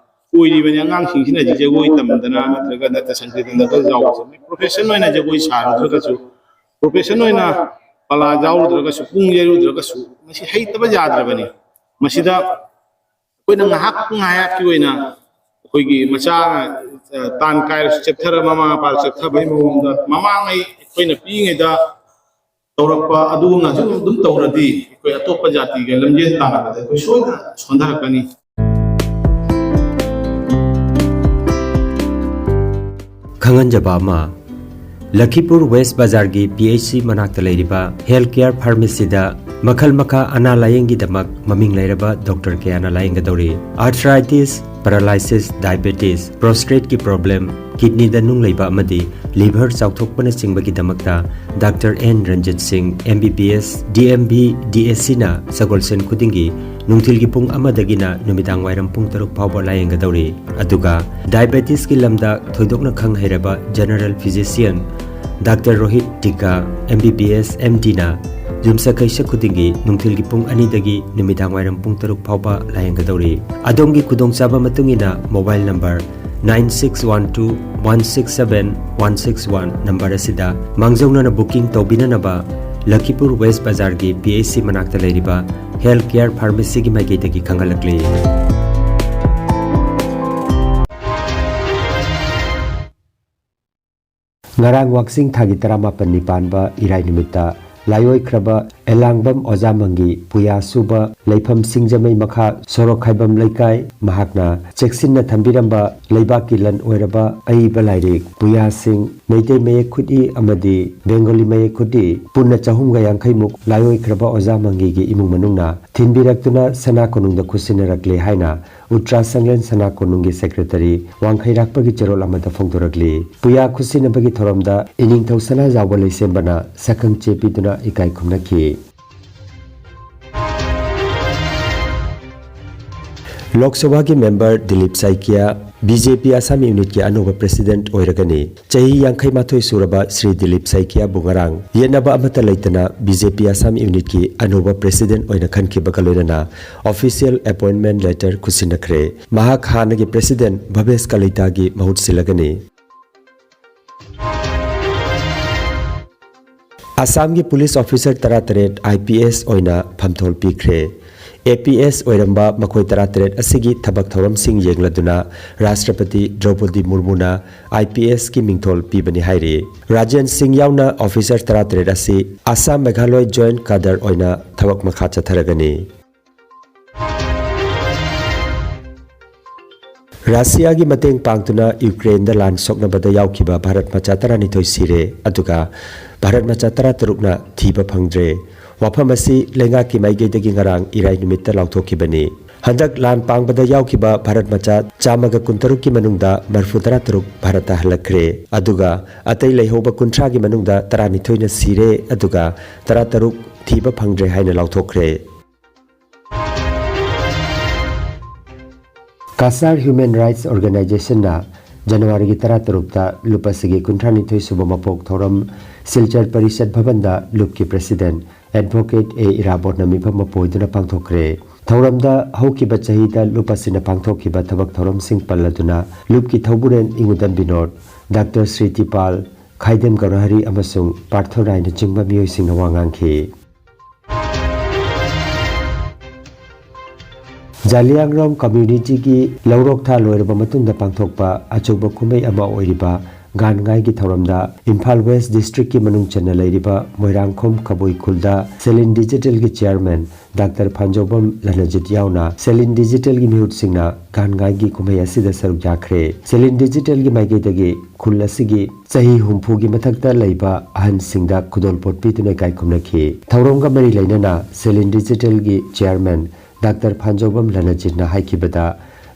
ꯑꯣꯏꯔꯤꯕꯅꯤ꯫ ꯑꯉꯥꯡꯁꯤꯡꯁꯤꯅ ꯍꯧꯖꯤꯛ ꯖꯒꯣꯏ ꯇꯝꯗꯅ ꯅꯠꯇ꯭ꯔꯒ ꯅꯠꯇ ꯁꯪꯒꯤꯠ ꯅꯠꯇ ꯌꯥꯎꯕꯁꯦ profession ꯑꯣꯏꯅ ꯖꯒꯣꯏ ꯁꯥꯔꯨꯗ꯭ꯔꯒꯁꯨ, profession ꯑꯣꯏꯅ ꯄꯂꯥ ꯌꯥꯎꯔꯨꯗ꯭ꯔꯒꯁꯨ, ꯄꯨꯡ ꯌꯩꯔꯨꯗ꯭ꯔꯒꯁꯨ, ꯃꯁꯤ ꯍꯩꯇꯕ ꯌꯥꯗ꯭ꯔꯕꯅꯤ꯫ ꯃꯁꯤꯗ ꯑꯩꯈꯣꯏꯅ ꯉꯥꯏꯍꯥꯛ ꯉꯥꯏꯍꯥꯛꯀꯤ ꯑꯣꯏꯅ ꯑꯩꯈꯣꯏꯒꯤ ꯃꯆꯥ, ꯑ, ꯇꯥꯟ ꯀꯥꯏꯔꯁꯨ ꯆꯦꯞꯊꯔ ꯃꯃꯥ ꯃꯄꯥ ꯆꯦꯞꯊꯕꯒꯤ ꯃꯑꯣꯡꯗ ꯃꯃꯥꯡꯉꯩ ꯑꯩꯈꯣꯏꯅ ꯄꯤꯛꯏꯉꯩꯗ ꯇꯧꯔꯛꯄ ꯑꯗꯨꯒꯨꯝꯅ ꯁꯨꯝ ꯑꯗꯨꯝ ꯇꯧꯔꯗꯤ ꯑꯩꯈꯣꯏ ꯑꯇꯣꯞꯄ ꯖꯥꯇꯤꯒ ꯂꯝꯖꯦꯜ ꯇꯥꯟꯅꯕꯗ ꯑꯩꯈꯣꯏ ꯁꯣꯏꯗꯅ ꯁꯣꯟꯊꯔꯛꯀꯅꯤ꯫ ꯈꯪꯍꯟꯖꯕ ꯑꯃ, ꯂꯈꯤꯄꯨꯔ ꯋꯦꯁ ꯕꯖꯥꯔꯒꯤ ꯄꯤ ꯑꯩꯆ ꯁꯤ ꯃꯅꯥꯛꯇ ꯂꯩꯔꯤꯕ ꯍꯦꯜꯊ ꯀꯦꯌꯔ ꯐꯥꯔꯃꯥꯁꯤꯗ ꯃꯈꯜ ꯃꯈꯥ ꯑꯅꯥ ꯂꯥꯌꯦꯡꯒꯤꯗꯃꯛ ꯃꯃꯤꯡ ꯂꯩꯔꯕ ꯗꯣꯛꯇꯔ ꯀꯌꯥꯅ ꯂꯥꯌꯦꯡꯒꯗꯧꯔꯤ꯫ ꯑꯥꯔꯊ꯭ꯔꯥꯏꯇꯤꯁ, ꯄꯦꯔꯥꯂꯥꯏꯁꯤꯁ, ꯗꯥꯏꯕꯦꯇꯤꯁ, ꯄ꯭ꯔꯣꯁꯇ꯭ꯔꯦꯠꯀꯤ ꯄ꯭ꯔꯣꯕ꯭ꯂꯦꯝ, ꯀꯤꯗꯅꯤꯗ ꯅꯨꯡ ꯂꯩꯕ ꯑꯃꯗꯤ ꯂꯤꯚꯔ ꯆꯥꯎꯊꯣꯛꯄꯅꯆꯤꯡꯕꯒꯤꯗꯃꯛꯇ doctor N Ranjit Singh, M B B S, D M B, D S ꯁꯤꯅ ꯁꯒꯣꯜꯁꯦꯟ ꯈꯨꯗꯤꯡꯒꯤ ꯅꯨꯡꯊꯤꯜꯒꯤ ꯄꯨꯡ ꯑꯃꯗꯒꯤꯅ ꯅꯨꯃꯤꯗꯥꯡ ꯋꯥꯏꯔꯝ ꯄꯨꯡ ꯇꯔꯨꯛ ꯐꯥꯎꯕ ꯂꯥꯌꯦꯡꯒꯗꯧꯔꯤ꯫ ꯑꯗꯨꯒ ꯗꯥꯏꯕꯦꯇꯤꯁꯀꯤ ꯂꯝꯗ ꯊꯣꯏꯗꯣꯛꯅ ꯈꯪ ꯍꯩꯔꯕ ꯖꯦꯅꯔꯦꯜ ꯐꯤꯖꯤꯁꯤꯌꯟ ꯗꯥꯛꯇꯔ ꯔꯣꯍꯤꯠ ꯇꯤꯀꯥ, ꯑꯦꯝ ꯕꯤ ꯕꯤ ꯑꯦꯁ, ꯑꯦꯝ ꯗꯤꯅ ꯌꯨꯝꯁꯀꯩꯁ ꯈꯨꯗꯤꯡꯒꯤ ꯅꯨꯡꯊꯤꯜꯒꯤ ꯄꯨꯡ ꯑꯅꯤꯗꯒꯤ ꯅꯨꯃꯤꯗꯥꯡ ꯋꯥꯏꯔꯝ ꯄꯨꯡ ꯇꯔꯨꯛ ꯐꯥꯎꯕ ꯂꯥꯌꯦꯡꯒꯗꯧꯔꯤ꯫ ꯑꯗꯣꯝꯒꯤ ꯈꯨꯗꯣꯡꯆꯥꯕ ꯃꯇꯨꯡ ꯏꯟꯅ mobile number nine six one two one six seven one six one number ꯑꯁꯤꯗ ꯃꯥꯡꯖꯧꯅꯅ booking ꯇꯧꯕꯤꯅꯅꯕ ꯂꯈꯤꯄꯨꯔ ꯋꯦꯁ ꯕꯖꯥꯔꯒꯤ ꯄꯤ ꯑꯩꯆ ꯁꯤ ꯃꯅꯥꯛꯇ ꯂꯩꯔꯤꯕ ꯍꯦꯜꯊ ꯀꯦꯌꯔ ꯐꯥꯔꯃꯥꯁꯤꯒꯤ ꯃꯥꯏꯀꯩꯗꯒꯤ ꯈꯪꯍꯜꯂꯛꯂꯤ꯫ ꯉꯔꯥꯡ ꯋꯥꯛꯆꯤꯡ ꯊꯥꯒꯤ ꯇꯔꯥꯃꯥꯄꯟꯅꯤ ꯄꯥꯟꯕ ꯏꯔꯥꯏ ꯅꯨꯃꯤꯠꯇ ꯂꯥꯏꯑꯣꯏꯈ꯭ꯔꯕ ꯑꯦꯂꯥꯡꯕꯝ ꯑꯣꯖꯥ ꯃꯪꯒꯤ ꯄꯨꯌꯥ ꯁꯨꯕ ꯂꯩꯐꯝ ꯁꯤꯡꯖꯃꯩ ꯃꯈꯥ ꯁꯣꯔꯣꯛ ꯈꯥꯏꯕꯝ ꯂꯩꯀꯥꯏ꯫ ꯃꯍꯥꯛꯅ ꯆꯦꯛꯁꯤꯟꯅ ꯊꯝꯕꯤꯔꯝꯕ ꯂꯩꯕꯥꯛꯀꯤ ꯂꯟ ꯑꯣꯏꯔꯕ ꯑꯏꯕ ꯂꯥꯏꯔꯤꯛ ꯄꯨꯌꯥꯁꯤꯡ, ꯃꯩꯇꯩ ꯃꯌꯦꯛ ꯈꯨꯠꯏ ꯑꯃꯗꯤ ꯕꯦꯡꯒꯣꯂꯤ ꯃꯌꯦꯛ ꯈꯨꯠꯏ ꯄꯨꯟꯅ ꯆꯍꯨꯝꯒ ꯌꯥꯡꯈꯩ ꯃꯨꯛ ꯂꯥꯏꯑꯣꯏꯈ꯭ꯔꯕ ꯑꯣꯖꯥ ꯃꯪꯒꯤꯒꯤ ꯏꯃꯨꯡ ꯃꯅꯨꯡꯅ ꯊꯤꯟꯕꯤꯔꯛꯇꯨꯅ ꯁꯅꯥ ꯀꯣꯅꯨꯡꯗ ꯈꯨꯠꯁꯤꯟꯅꯔꯛꯂꯦ ꯍꯥꯏꯅ ꯎꯇ꯭ꯔꯥ ꯁꯪꯂꯦꯟ ꯁꯅꯥ ꯀꯣꯅꯨꯡꯒꯤ ꯁꯦꯀ꯭ꯔꯦꯇꯔꯤ ꯋꯥꯡꯈꯩꯔꯥꯛꯄꯒꯤ ꯆꯦꯔꯣꯜ ꯑꯃꯗ ꯐꯣꯡꯗꯣꯔꯛꯂꯤ꯫ ꯄꯨꯌꯥ ꯈꯨꯠꯁꯤꯟꯅꯕꯒꯤ ꯊꯧꯔꯝꯗ ꯏꯅꯤꯡꯊꯧ ꯁꯅꯥꯖꯥꯎꯕ ꯂꯩꯁꯦꯝꯕꯅ ꯁꯛꯈꯪ ꯆꯦ ꯄꯤꯗꯨꯅ ꯏꯀꯥꯏ ꯈꯨꯝꯅꯈꯤ꯫ ꯂꯣꯛ ꯁꯚꯥꯒꯤ ꯃꯦꯝꯕꯔ ꯗꯤꯂꯤꯞ ꯁꯥꯏꯀꯤꯌꯥ ꯕꯤ ꯖꯦ ꯄꯤ ꯑꯁꯥꯝ ꯌꯨꯅꯤꯠꯀꯤ ꯑꯅꯧꯕ ꯄ꯭ꯔꯦꯁꯤꯗꯦꯟꯠ ꯑꯣꯏꯔꯒꯅꯤ꯫ ꯆꯍꯤ ꯌꯥꯡꯈꯩ ꯃꯥꯊꯣꯏ ꯁꯨꯔꯕ ꯁ꯭ꯔꯤ ꯗꯤꯂꯤꯞ ꯁꯥꯏꯀꯤꯌꯥꯕꯨ ꯉꯔꯥꯡ ꯌꯦꯠꯅꯕ ꯑꯃꯠꯇ ꯂꯩꯇꯅ ꯕꯤ ꯖꯦ ꯄꯤ ꯑꯁꯥꯝ ꯌꯨꯅꯤꯠꯀꯤ ꯑꯅꯧꯕ ꯄ꯭ꯔꯦꯁꯤꯗꯦꯟꯠ ꯑꯣꯏꯅ ꯈꯟꯈꯤꯕꯒ ꯂꯣꯏꯅꯅ ꯑꯣꯐꯤꯁꯤꯌꯦꯜ ꯑꯦꯄꯣꯏꯟꯠꯃꯦꯟꯠ ꯂꯦꯇꯔ ꯈꯨꯠꯁꯤꯟꯅꯈ꯭ꯔꯦ꯫ ꯃꯍꯥꯛ ꯍꯥꯟꯅꯒꯤ ꯄ꯭ꯔꯦꯁꯤꯗꯦꯟꯠ ꯚꯕꯦꯁ ꯀꯂꯩꯇꯥꯒꯤ ꯃꯍꯨꯠ ꯁꯤꯜꯂꯒꯅꯤ꯫ ꯑꯁꯥꯝꯒꯤ ꯄꯨꯂꯤꯁ ꯑꯣꯐꯤꯁꯥꯔ ꯇꯔꯥꯇꯔꯦꯠ ꯑꯥꯏ ꯄꯤ ꯑꯦꯁ ꯑꯣꯏꯅ ꯐꯝꯊꯣꯜ ꯄꯤꯈ꯭ꯔꯦ꯫ ꯑꯦ ꯄꯤ ꯑꯦꯁ ꯑꯣꯏꯔꯝꯕ ꯃꯈꯣꯏ ꯇꯔꯥꯇꯔꯦꯠ ꯑꯁꯤꯒꯤ ꯊꯕꯛ ꯊꯧꯔꯝꯁꯤꯡ ꯌꯦꯡꯂꯗꯨꯅ ꯔꯥꯁꯇ꯭ꯔꯄꯇꯤ ꯗ꯭ꯔꯧꯄꯗꯤ ꯃꯨꯔꯃꯨꯅ ꯑꯥꯏ ꯄꯤ ꯑꯦꯁꯀꯤ ꯃꯤꯡꯊꯣꯜ ꯄꯤꯕꯅꯤ ꯍꯥꯏꯔꯤ꯫ ꯔꯥꯖꯦꯟ ꯁꯤꯡ ꯌꯥꯎꯅ ꯑꯣꯐꯤꯁꯥꯔ ꯇꯔꯥꯇꯔꯦꯠ ꯑꯁꯤ ꯑꯁꯥꯝ ꯃꯦꯘꯥꯂꯣꯏ ꯖꯣꯏꯟꯠ ꯀꯥꯗꯔ ꯑꯣꯏꯅ ꯊꯕꯛ ꯃꯈꯥ ꯆꯠꯊꯔꯒꯅꯤ꯫ ꯔꯁꯤꯌꯥꯒꯤ ꯃꯇꯦꯡ ꯄꯥꯡꯗꯨꯅ ꯌꯨꯀ꯭ꯔꯦꯟꯗ ꯂꯥꯟ ꯁꯣꯛꯅꯕꯗ ꯌꯥꯎꯈꯤꯕ ꯚꯥꯔꯠ ꯃꯆꯥ ꯇꯔꯥꯅꯤꯊꯣꯏ ꯁꯤꯔꯦ, ꯑꯗꯨꯒ ꯚꯥꯔꯠ ꯃꯆꯥ ꯇꯔꯥꯇꯔꯨꯛꯅ ꯊꯤꯕ ꯐꯪꯗ꯭ꯔꯦ꯫ ꯋꯥꯐꯝ ꯑꯁꯤ ꯂꯩꯉꯥꯛꯀꯤ ꯃꯥꯏꯀꯩꯗꯒꯤ ꯉꯔꯥꯡ ꯏꯔꯥꯏ ꯅꯨꯃꯤꯠꯇ ꯂꯥꯎꯊꯣꯛꯈꯤꯕꯅꯤ꯫ ꯍꯟꯗꯛ ꯂꯥꯟ ꯄꯥꯡꯕꯗ ꯌꯥꯎꯈꯤꯕ ꯚꯥꯔꯠ ꯃꯆꯥ ꯆꯥꯝꯃꯒ ꯀꯨꯟꯇꯔꯨꯛꯀꯤ ꯃꯅꯨꯡꯗ ꯃꯔꯐꯨ ꯇꯔꯥꯇꯔꯨꯛ ꯚꯥꯔꯠꯇ ꯍꯜꯂꯛꯈ꯭ꯔꯦ, ꯑꯗꯨꯒ ꯑꯇꯩ ꯂꯩꯍꯧꯕ ꯀꯨꯟꯊ꯭ꯔꯥꯒꯤ ꯃꯅꯨꯡꯗ ꯇꯔꯥꯅꯤꯊꯣꯏꯅ ꯁꯤꯔꯦ, ꯑꯗꯨꯒ ꯇꯔꯥꯇꯔꯨꯛ ꯊꯤꯕ ꯐꯪꯗ꯭ꯔꯦ ꯍꯥꯏꯅ ꯂꯥꯎꯊꯣꯛꯈ꯭ꯔꯦ꯫ ꯀꯁꯥꯔ ꯍ꯭ꯌꯨꯃꯦꯟ ꯔꯥꯏꯠꯁ ꯑꯣꯔꯒꯅꯥꯏꯖꯦꯁꯟꯅ ꯖꯅꯋꯥꯔꯤꯒꯤ ꯇꯔꯥꯇꯔꯨꯛꯇ ꯂꯨꯞ ꯑꯁꯤꯒꯤ ꯀꯨꯟꯊ꯭ꯔꯥꯅꯤꯊꯣꯏ ꯁꯨꯕ ꯃꯄꯣꯛ ꯊꯧꯔꯝ ꯁꯤꯜꯆꯔ ꯄꯔꯤꯁꯠ ꯚꯕꯟꯗ ꯂꯨꯞꯀꯤ ꯄ꯭ꯔꯦꯁꯤꯗꯦꯟꯠ ꯑꯦꯗꯚꯣꯀꯦꯠ ꯑꯦ ꯏꯔꯥꯕꯣꯠꯅ ꯃꯤꯐꯝ ꯑꯃ ꯄꯣꯏꯗꯨꯅ ꯄꯥꯡꯊꯣꯛꯈ꯭ꯔꯦ꯫ ꯊꯧꯔꯝꯗ ꯍꯧꯈꯤꯕ ꯆꯍꯤꯗ ꯂꯨꯞ ꯑꯁꯤꯅ ꯄꯥꯡꯊꯣꯛꯈꯤꯕ ꯊꯕꯛ ꯊꯧꯔꯝꯁꯤꯡ ꯄꯜꯂꯗꯨꯅ ꯂꯨꯞꯀꯤ ꯊꯧꯕꯨꯔꯦꯟ ꯏꯉꯨꯗꯝ ꯕꯤꯅꯣꯗ, ꯗꯥꯛꯇꯔ ꯁ꯭ꯔꯤꯇꯤꯄꯥꯜ, ꯈꯥꯏꯗꯦꯝ ꯒꯧꯔꯍꯔꯤ ꯑꯃꯁꯨꯡ ꯄꯥꯔꯊꯣ ꯔꯥꯏꯅꯆꯤꯡꯕ ꯃꯤꯑꯣꯏꯁꯤꯡꯅ ꯋꯥ ꯉꯥꯡꯈꯤ꯫ ꯖꯥꯂꯤꯌꯥꯡꯔꯣꯡ ꯀꯝꯃ꯭ꯌꯨꯅꯤꯇꯤꯒꯤ ꯂꯧꯔꯣꯛ ꯊꯥ ꯂꯣꯏꯔꯕ ꯃꯇꯨꯡꯗ ꯄꯥꯡꯊꯣꯛꯄ ꯑꯆꯧꯕ ꯀꯨꯝꯍꯩ ꯑꯃ ꯑꯣꯏꯔꯤꯕ ꯒꯥꯟ ꯉꯥꯏꯒꯤ ꯊꯧꯔꯝꯗ ꯏꯝꯐꯥꯜ ꯋꯦꯁ ꯗꯤꯁꯇ꯭ꯔꯤꯛꯀꯤ ꯃꯅꯨꯡ ꯆꯟꯅ ꯂꯩꯔꯤꯕ ꯃꯣꯏꯔꯥꯡꯈꯣꯝ ꯀꯕꯨꯏ ꯈꯨꯜꯗ ꯁꯦꯂꯤꯟ ꯗꯤꯖꯤꯇꯦꯜꯒꯤ ꯆꯤꯌꯥꯔꯃꯦꯟ ꯗꯥꯛꯇꯔ ꯐꯥꯟꯖꯧꯕꯝ ꯂꯅꯖꯤꯠ ꯌꯥꯎꯅ ꯁꯦꯂꯤꯟ ꯗꯤꯖꯤꯇꯦꯜꯒꯤ ꯃꯤꯍꯨꯠꯁꯤꯡꯅ ꯒꯥꯟ ꯉꯥꯏꯒꯤ ꯀꯨꯝꯍꯩ ꯑꯁꯤꯗ ꯁꯔꯨꯛ ꯌꯥꯈ꯭ꯔꯦ꯫ ꯁꯦꯂꯤꯟ ꯗꯤꯖꯤꯇꯦꯜꯒꯤ ꯃꯥꯏꯀꯩꯗꯒꯤ ꯈꯨꯜ ꯑꯁꯤꯒꯤ ꯆꯍꯤ ꯍꯨꯝꯐꯨꯒꯤ ꯃꯊꯛꯇ ꯂꯩꯕ ꯑꯍꯟꯁꯤꯡꯗ ꯈꯨꯗꯣꯜꯄꯣꯠ ꯄꯤꯗꯨꯅ ꯏꯀꯥꯏ ꯈꯨꯝꯅꯈꯤ꯫ ꯊꯧꯔꯝꯒ ꯃꯔꯤ ꯂꯩꯅꯅ ꯁꯦꯂꯤꯟ ꯗꯤꯖꯤꯇꯦꯜꯒꯤ ꯆꯤꯌꯥꯔꯃꯦꯟ ꯗꯥꯛꯇꯔ ꯐꯥꯟꯖꯧꯕꯝ ꯂꯅꯖꯤꯠꯅ ꯍꯥꯏꯈꯤꯕꯗ,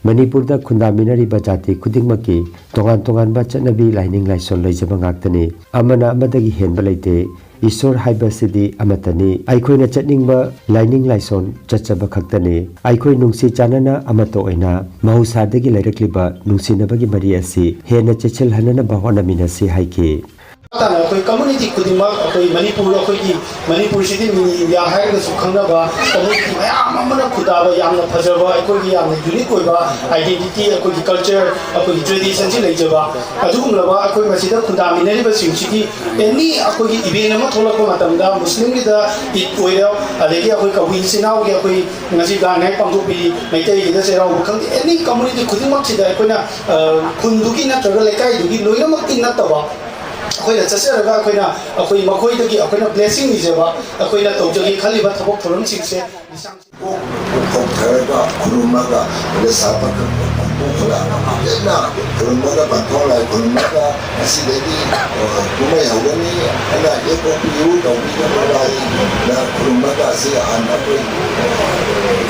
ꯃꯅꯤꯄꯨꯔꯗ ꯈꯨꯟꯗꯥꯃꯤꯟꯅꯔꯤꯕ ꯖꯥꯇꯤ ꯈꯨꯗꯤꯡꯃꯛꯀꯤ ꯇꯣꯉꯥꯟ ꯇꯣꯉꯥꯟꯕ ꯆꯠꯅꯕꯤ, ꯂꯥꯏꯅꯤꯡ ꯂꯥꯏꯁꯣꯟ ꯂꯩꯖꯕ ꯉꯥꯛꯇꯅꯤ꯫ ꯑꯃꯅ ꯑꯃꯗꯒꯤ ꯍꯦꯟꯕ ꯂꯩꯇꯦ꯫ ꯏꯁꯣꯔ ꯍꯥꯏꯕꯁꯤꯗꯤ ꯑꯃꯠꯇꯅꯤ꯫ ꯑꯩꯈꯣꯏꯅ ꯆꯠꯅꯤꯡꯕ ꯂꯥꯏꯅꯤꯡ ꯂꯥꯏꯁꯣꯟ ꯆꯠꯆꯕ ꯈꯛꯇꯅꯤ꯫ ꯑꯩꯈꯣꯏ ꯅꯨꯡꯁꯤ ꯆꯥꯟꯅꯅ ꯑꯃꯠꯇ ꯑꯣꯏꯅ ꯃꯍꯧꯁꯥꯗꯒꯤ ꯂꯩꯔꯛꯂꯤꯕ ꯅꯨꯡꯁꯤꯅꯕꯒꯤ ꯃꯔꯤ ꯑꯁꯤ ꯍꯦꯟꯅ ꯆꯦꯠꯁꯤꯜꯍꯟꯅꯅꯕ ꯍꯣꯠꯅꯃꯤꯟꯅꯁꯤ ꯍꯥꯏꯈꯤ꯫ ꯃꯇꯥꯡꯗ ꯑꯩꯈꯣꯏ ꯀꯝꯃꯨꯅꯤꯇꯤ ꯈꯨꯗꯤꯡꯃꯛ, ꯑꯩꯈꯣꯏ ꯃꯅꯤꯄꯨꯔ, ꯑꯩꯈꯣꯏꯒꯤ ꯃꯅꯤꯄꯨꯔꯁꯤꯗꯤ ꯃꯤꯅꯤ ꯏꯟꯗꯤꯌꯥ ꯍꯥꯏꯔꯒꯁꯨ ꯈꯪꯅꯕ ꯀꯝꯃꯨꯅꯤꯇꯤ ꯃꯌꯥꯝ ꯑꯃꯅ ꯈꯨꯟꯗꯥꯕ, ꯌꯥꯝꯅ ꯐꯖꯕ, ꯑꯩꯈꯣꯏꯒꯤ ꯌꯥꯝꯅ ꯌꯨꯅꯤꯛ ꯑꯣꯏꯕ ꯑꯥꯏꯗꯦꯟꯇꯤꯇꯤ, ꯑꯩꯈꯣꯏꯒꯤ ꯀꯜꯆꯔ, ꯑꯩꯈꯣꯏꯒꯤ ꯇ꯭ꯔꯦꯗꯤꯁꯟꯁꯤ ꯂꯩꯖꯕ, ꯑꯗꯨꯒꯨꯝꯂꯕ ꯑꯩꯈꯣꯏ ꯃꯁꯤꯗ ꯈꯨꯟꯗꯥꯃꯤꯟꯅꯔꯤꯕꯁꯤꯡꯁꯤꯒꯤ ꯑꯦꯅꯤ ꯑꯩꯈꯣꯏꯒꯤ ꯏꯚꯦꯟ ꯑꯃ ꯊꯣꯛꯂꯛꯄ ꯃꯇꯝꯗ, ꯃꯨꯁꯂꯤꯝꯒꯤꯗ ꯏꯗ ꯑꯣꯏꯔꯣ, ꯑꯗꯒꯤ ꯑꯩꯈꯣꯏ ꯀꯕꯨꯏ ꯏꯆꯤꯟ ꯏꯅꯥꯎꯒꯤ ꯑꯩꯈꯣꯏ ꯉꯁꯤ ꯒꯥꯟ ꯉꯥꯏ ꯄꯥꯡꯊꯣꯛꯄꯤꯔꯤ, ꯃꯩꯇꯩꯒꯤꯗ ꯆꯩꯔꯥꯎꯕ ꯈꯪꯗꯦ, ꯑꯦꯅꯤ ꯀꯝꯃꯨꯅꯤꯇꯤ ꯈꯨꯗꯤꯡꯃꯛꯁꯤꯗ ꯑꯩꯈꯣꯏꯅ, ꯑ, ꯈꯨꯟꯗꯨꯒꯤ ꯅꯠꯇ꯭ꯔꯒ ꯂꯩꯀꯥꯏꯗꯨꯒꯤ ꯂꯣꯏꯅꯃꯛꯇꯤ ꯅꯠꯇꯕ, ꯑꯩꯈꯣꯏꯅ ꯆꯠꯆꯔꯒ ꯑꯩꯈꯣꯏꯅ, ꯑꯩꯈꯣꯏ ꯃꯈꯣꯏꯗꯒꯤ ꯑꯩꯈꯣꯏꯅ ꯕ꯭ꯂꯦꯁꯤꯡ ꯅꯤꯖꯕ, ꯑꯩꯈꯣꯏꯅ ꯇꯧꯖꯒꯦ ꯈꯜꯂꯤꯕ ꯊꯕꯛ ꯊꯧꯔꯝꯁꯤꯡꯁꯦ ꯂꯤꯁꯥꯡ ꯀꯣꯛ ꯀꯣꯛꯊꯔꯒ ꯈꯨꯔꯨꯝꯃꯒ, ꯂꯩꯁꯥ ꯄꯥꯈꯪ ꯄꯨꯈꯠꯂꯛꯑꯒ ꯐꯖꯅ ꯈꯨꯔꯨꯝꯃꯒ, ꯄꯟꯊꯧ ꯂꯥꯏ ꯈꯨꯔꯨꯝꯃꯒ, ꯉꯁꯤꯗꯒꯤ, ꯑ, ꯀꯨꯝꯍꯩ ꯍꯧꯒꯅꯤ, ꯑꯅꯥ ꯑꯌꯦꯛ ꯀꯣꯛꯄꯤꯌꯨ, ꯇꯧꯕꯤꯅꯕ ꯂꯥꯏꯅ ꯈꯨꯔꯨꯝꯃꯒ, ꯑꯁꯤ ꯍꯥꯟꯅ ꯑꯩꯈꯣꯏ, ꯑ,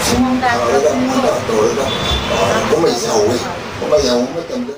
ꯁꯨꯝ ꯊꯥꯔꯒ ꯃꯉꯣꯟꯗ ꯇꯧꯔꯒ, ꯑ, ꯀꯨꯝꯍꯩꯁꯦ ꯍꯧꯋꯤ꯫ ꯀꯨꯝꯍꯩ ꯍꯧꯕ ꯃꯇꯝꯗ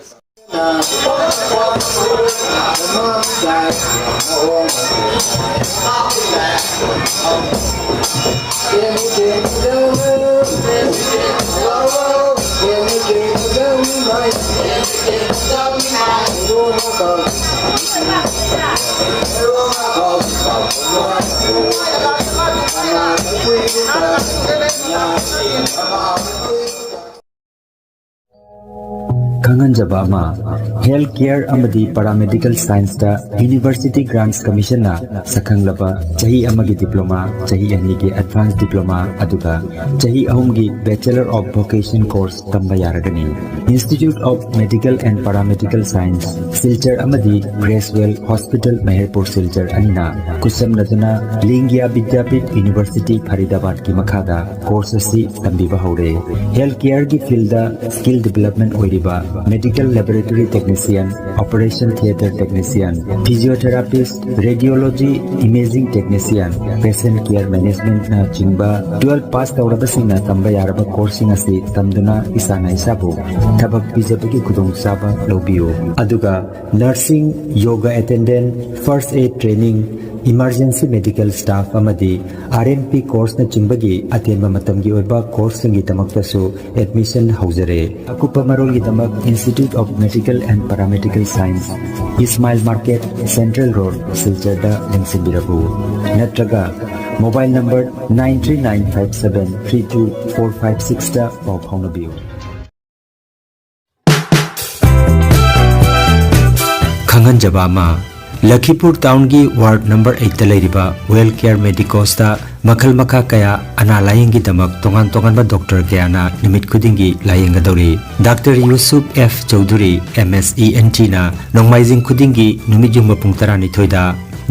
ꯈꯪꯍꯟꯖꯕ ꯑꯃ, Health Care ꯑꯃꯗꯤ Paramedical Scienceꯇ University Grants Commissionꯅ ꯁꯛꯈꯪꯂꯕ ꯆꯍꯤ ꯑꯃꯒꯤ diploma, ꯆꯍꯤ ꯑꯅꯤꯒꯤ advance diploma, ꯑꯗꯨꯒ ꯆꯍꯤ ꯑꯍꯨꯝꯒꯤ Bachelor of Vocation course ꯇꯝꯕ ꯌꯥꯔꯒꯅꯤ꯫ Institute of Medical and Paramedical Science, Silchar ꯑꯃꯗꯤ Creswell Hospital, ꯃꯍꯦꯔꯄꯨꯔ ꯁꯤꯜꯆꯔ ꯑꯅꯤꯅ ꯈꯨꯠꯁꯝꯅꯗꯨꯅ ꯂꯤꯡꯒꯤꯌꯥ ꯕꯤꯗ꯭ꯌꯥꯄꯤꯊ University ꯐꯔꯤꯗꯥꯕꯥꯗꯀꯤ ꯃꯈꯥꯗ course ꯑꯁꯤ ꯇꯝꯕꯤꯕ ꯍꯧꯔꯦ꯫ Health Careꯒꯤ fieldꯗ skill development ꯑꯣꯏꯔꯤꯕ Medical Laboratory Technician, Operation Theatre Technician, Physiotherapist, Radiology, Imaging Technician, Patient Care Managementꯅ ꯆꯤꯡꯕ twelve pass ꯇꯧꯔꯕꯁꯤꯡꯅ ꯇꯝꯕ ꯌꯥꯔꯕ courseꯁꯤꯡ ꯑꯁꯤ ꯇꯝꯗꯨꯅ ꯏꯁꯥꯅ ꯏꯁꯥꯕꯨ ꯊꯕꯛ ꯄꯤꯖꯕꯒꯤ ꯈꯨꯗꯣꯡꯆꯥꯕ ꯂꯧꯕꯤꯌꯨ꯫ ꯑꯗꯨꯒ nursing, yoga attendant, first aid training, emergency medical staff ꯑꯃꯗꯤ RMP courseꯅꯆꯤꯡꯕꯒꯤ ꯑꯇꯦꯟꯕ ꯃꯇꯝꯒꯤ ꯑꯣꯏꯕ courseꯁꯤꯡꯒꯤꯗꯃꯛꯇꯁꯨ admission ꯍꯧꯖꯔꯦ꯫ ꯑꯀꯨꯞꯄ ꯃꯔꯣꯜꯒꯤꯗꯃꯛ Institute of Medical and Paramedical Science, Ismail Market, Central Road, ꯁꯤꯜꯆꯔꯗ ꯂꯦꯡꯁꯤꯟꯕꯤꯔꯛꯎ꯫ ꯅꯠꯇ꯭ꯔꯒ mobile number nine three nine five seven three two four five sixꯇ ꯄꯥꯎ ꯐꯥꯎꯅꯕꯤꯌꯨ꯫ ꯈꯪꯍꯟꯖꯕ ꯑꯃ, ꯂꯈꯤꯄꯨꯔ townꯒꯤ ward number eightꯇ ꯂꯩꯔꯤꯕ Well Care Medicosꯇ ꯃꯈꯜ ꯃꯈꯥ ꯀꯌꯥ ꯑꯅꯥ ꯂꯥꯌꯦꯡꯒꯤꯗꯃꯛ ꯇꯣꯉꯥꯟ ꯇꯣꯉꯥꯟꯕ doctor ꯀꯌꯥꯅ ꯅꯨꯃꯤꯠ ꯈꯨꯗꯤꯡꯒꯤ ꯂꯥꯌꯦꯡꯒꯗꯧꯔꯤ꯫ Doctor ꯌꯨꯁꯨꯞ ꯑꯦꯐ ꯆꯧꯙꯨꯔꯤ, MSENTꯅ ꯅꯣꯡꯃꯥꯏꯖꯤꯡ ꯈꯨꯗꯤꯡꯒꯤ ꯅꯨꯃꯤꯠ ꯌꯨꯡꯕ ꯄꯨꯡ ꯇꯔꯥꯅꯤꯊꯣꯏꯗ,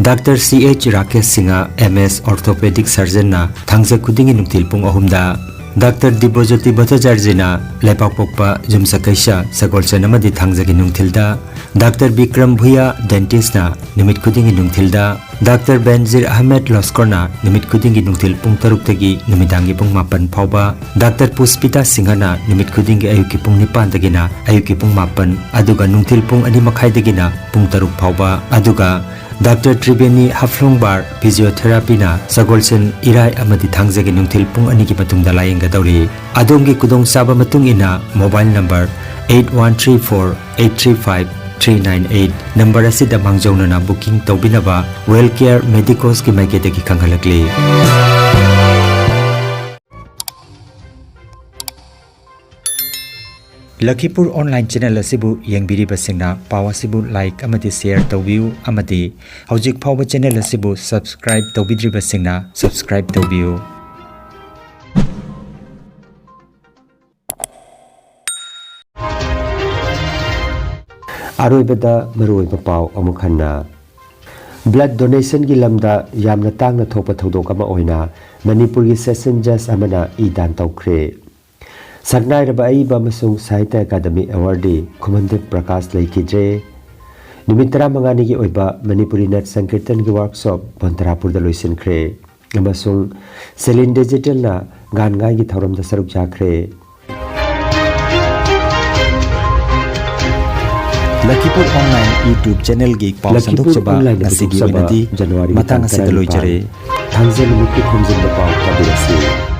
Doctor ꯁꯤ H Rakesh Singh, MS Orthopedic Surgeonꯅ ꯊꯥꯡꯖ ꯈꯨꯗꯤꯡꯒꯤ ꯅꯨꯡꯊꯤꯜ ꯄꯨꯡ ꯑꯍꯨꯝꯗ, Doctor ꯗꯤꯕ꯭ꯌꯖꯣꯇꯤ ꯚꯠꯇꯥꯆꯥꯔꯖꯤꯅ ꯂꯩꯄꯥꯛꯄꯣꯛꯄ, ꯌꯨꯝꯁꯀꯩꯁ, ꯁꯒꯣꯜꯁꯦꯟ ꯑꯃꯗꯤ ꯊꯥꯡꯖꯒꯤ ꯅꯨꯡꯊꯤꯜꯗ, Doctor ꯕꯤꯀ꯭ꯔꯝ ꯚꯨꯌꯥ, dentistꯅ ꯅꯨꯃꯤꯠ ꯈꯨꯗꯤꯡꯒꯤ ꯅꯨꯡꯊꯤꯜꯗ, Doctor ꯕꯦꯟꯖꯤꯔ ꯑꯍꯃꯦꯗ ꯂꯣꯁꯀꯣꯔꯅ ꯅꯨꯃꯤꯠ ꯈꯨꯗꯤꯡꯒꯤ ꯅꯨꯡꯊꯤꯜ ꯄꯨꯡ ꯇꯔꯨꯛꯇꯒꯤ ꯅꯨꯃꯤꯗꯥꯡꯒꯤ ꯄꯨꯡ ꯃꯥꯄꯟ ꯐꯥꯎꯕ, Doctor ꯄꯨꯁꯄꯤꯇꯥ ꯁꯤꯡꯍꯅ ꯅꯨꯃꯤꯠ ꯈꯨꯗꯤꯡꯒꯤ ꯑꯌꯨꯛꯀꯤ ꯄꯨꯡ ꯅꯤꯄꯥꯟꯗꯒꯤꯅ ꯑꯌꯨꯛꯀꯤ ꯄꯨꯡ ꯃꯥꯄꯟ, ꯑꯗꯨꯒ ꯅꯨꯡꯊꯤꯜ ꯄꯨꯡ ꯑꯅꯤ ꯃꯈꯥꯏꯗꯒꯤꯅ ꯄꯨꯡ ꯇꯔꯨꯛ ꯐꯥꯎꯕ, ꯑꯗꯨꯒ Doctor ꯇ꯭ꯔꯤꯕꯦꯅꯤ ꯍꯐ꯭ꯂꯣꯡꯕꯥꯔ, physiotherapyꯅ ꯁꯒꯣꯜꯁꯦꯟ, ꯏꯔꯥꯏ ꯑꯃꯗꯤ ꯊꯥꯡꯖꯒꯤ ꯅꯨꯡꯊꯤꯜ ꯄꯨꯡ ꯑꯅꯤꯒꯤ ꯃꯇꯨꯡꯗ ꯂꯥꯌꯦꯡꯒꯗꯧꯔꯤ꯫ ꯑꯗꯣꯝꯒꯤ ꯈꯨꯗꯣꯡꯆꯥꯕ ꯃꯇꯨꯡ ꯏꯟꯅ mobile number eight one three four eight three five three nine eight number ꯑꯁꯤꯗ ꯃꯥꯡꯖꯧꯅꯅ booking ꯇꯧꯕꯤꯅꯕ Well Care Medicosꯀꯤ ꯃꯥꯏꯀꯩꯗꯒꯤ ꯈꯪꯍꯜꯂꯛꯂꯤ꯫ ꯂꯈꯤꯄꯨꯔ ꯑꯣꯟꯂꯥꯏꯟ ꯆꯦꯅꯦꯜ ꯑꯁꯤꯕꯨ ꯌꯦꯡꯕꯤꯔꯤꯕꯁꯤꯡꯅ ꯄꯥꯎ ꯑꯁꯤꯕꯨ ꯂꯥꯏꯛ ꯑꯃꯗꯤ ꯁꯦꯌꯔ ꯇꯧꯕꯤꯌꯨ ꯑꯃꯗꯤ ꯍꯧꯖꯤꯛ ꯐꯥꯎꯕ ꯆꯦꯅꯦꯜ ꯑꯁꯤꯕꯨ ꯁꯕꯁꯀ꯭ꯔꯥꯏꯕ ꯇꯧꯕꯤꯗ꯭ꯔꯤꯕꯁꯤꯡꯅ ꯁꯕꯁꯀ꯭ꯔꯥꯏꯕ ꯇꯧꯕꯤꯌꯨ꯫ ꯑꯔꯣꯏꯕꯗ ꯃꯔꯨꯑꯣꯏꯕ ꯄꯥꯎ ꯑꯃꯨꯛ ꯍꯟꯅ꯫ ꯕ꯭ꯂꯗ ꯗꯣꯅꯦꯁꯟꯒꯤ ꯂꯝꯗ ꯌꯥꯝꯅ ꯇꯥꯡꯅ ꯊꯣꯛꯄ ꯊꯧꯗꯣꯛ ꯑꯃ ꯑꯣꯏꯅ ꯃꯅꯤꯄꯨꯔꯒꯤ ꯁꯦꯁꯟ ꯖꯖ ꯑꯃꯅ ꯏ ꯗꯥꯟ ꯇꯧꯈ꯭ꯔꯦ꯫ ꯁꯛꯅꯥꯏꯔꯕ ꯑꯏꯕ ꯑꯃꯁꯨꯡ ꯁꯥꯍꯤꯇ꯭ꯌ ꯑꯦꯀꯥꯗꯃꯤ ꯑꯦꯋꯥꯔꯗꯤ ꯈꯨꯃꯟꯗꯦꯕ ꯄ꯭ꯔꯀꯥꯁ ꯂꯩꯈꯤꯗ꯭ꯔꯦ꯫ ꯅꯨꯃꯤꯠ ꯇꯔꯥꯃꯉꯥꯅꯤꯒꯤ ꯑꯣꯏꯕ ꯃꯅꯤꯄꯨꯔꯤ ꯅꯠ ꯁꯪꯀꯤꯔꯇꯟꯒꯤ ꯋꯥꯔꯛꯁꯣꯞ ꯕꯣꯟꯇꯔꯥꯄꯨꯔꯗ ꯂꯣꯏꯁꯤꯟꯈ꯭ꯔꯦ ꯑꯃꯁꯨꯡ ꯁꯦꯂꯤꯟ ꯗꯤꯖꯤꯇꯦꯜꯅ ꯒꯥꯟ ꯉꯥꯏꯒꯤ ꯊꯧꯔꯝꯗ ꯁꯔꯨꯛ ꯌꯥꯈ꯭ꯔꯦ꯫ ꯂꯈꯤꯄꯨꯔ ꯑꯣꯟꯂꯥꯏꯟ YouTube ꯆꯦꯅꯦꯜꯒꯤ ꯄꯥꯎ ꯂꯈꯤꯄꯨꯔ ꯁꯟꯗꯣꯛꯆꯕ ꯑꯣꯟꯂꯥꯏꯟꯗ ꯉꯁꯤꯒꯤ ꯄꯨꯊꯣꯛꯆꯕ ꯑꯣꯏꯅꯗꯤ ꯖꯅꯋꯥꯔꯤꯒꯤ ꯃꯇꯥꯡ ꯇꯥꯡ ꯑꯁꯤꯗ ꯇꯔꯥꯅꯤꯄꯥꯟ, ꯂꯣꯏꯖꯔꯦ꯫ ꯊꯥꯡꯖ ꯅꯨꯃꯤꯠꯀꯤ ꯈꯣꯝꯖꯤꯟꯕ ꯄꯥꯎ ꯇꯥꯕꯤꯔꯁꯤ꯫